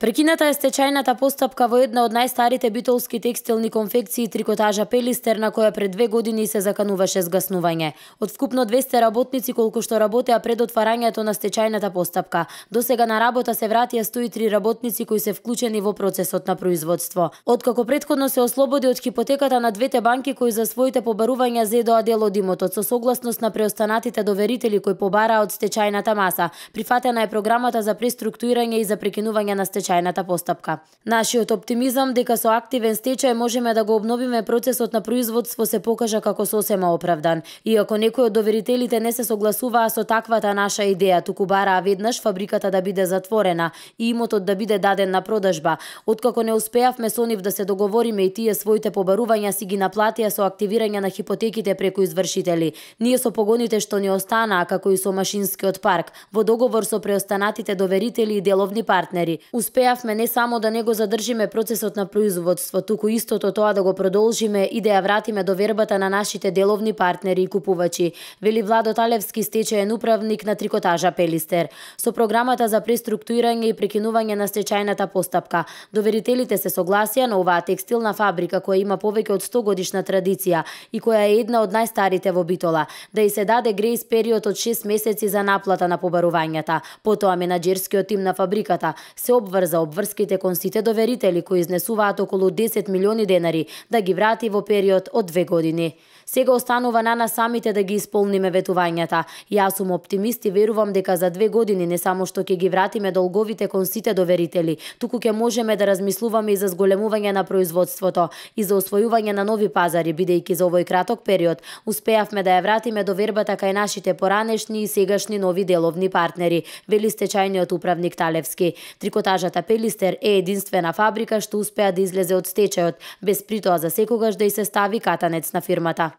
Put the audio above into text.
Прекината е стечајната постапка во една од најстарите битолски текстилни конфекции трикотажа Пелистер, на која пред 2 години се закануваше згаснување. Од вкупно 200 работници колку што работеа пред отварањето на стечајната постапка, досега на работа се вратија 103 работници кои се вклучени во процесот на производство. Откако претходно се ослободи од хипотеката на двете банки кои за своите побарувања зедоа дел од имотот со согласност на преостанатите доверители кои побараа од стечајната маса, прифатена е програмата за преструктурирање и за прекинување на стечајната постапка. Нашиот оптимизам дека со активен стечај можеме да го обновиме процесот на производство се покажа како сосема оправдан. Иако некои од доверителите не се согласуваа со таквата наша идеја, туку бараа веднаш фабриката да биде затворена и имотот да биде даден на продажба, откако не успеавме со нив да се договориме и тие своите побарувања си ги наплатија со активирање на хипотеките преку извршители. Ние со погоните што ни останаа, како и со машинскиот парк, во договор со преостанатите доверители и деловни партнери, успеавме не само да не го задржиме процесот на производство, туку истото тоа да го продолжиме и да ја вратиме довербата на нашите деловни партнери и купувачи, вели Владо Талевски, стечаен управник на трикотажа Пелистер. Со програмата за преструктурирање и прекинување на стечајната постапка, доверителите се согласија на оваа текстилна фабрика која има повеќе од 100 годишна традиција и која е една од најстарите во Битола, да и се даде грејс период од 6 месеци за наплата на побарувањата. Потоа менаџерскиот тим на фабриката се обврза обврските кон сите доверители кои изнесуваат околу 10 милиони денари да ги врати во период од 2 години. Сега останува на нас самите да ги исполниме ветувањата. Јас сум оптимист и верувам дека за 2 години не само што ќе ги вратиме долговите кон сите доверители, туку ќе можеме да размислуваме и за зголемување на производството и за освојување на нови пазари, бидејќи за овој краток период успеавме да ја вратиме довербата кај нашите поранешни и сегашни нови деловни партнери, вели стечајниот управник Талевски. Трикотажата Пелистер е единствена фабрика што успеа да излезе од стечајот, без притоа за секогаш да й се стави катанец на фирмата.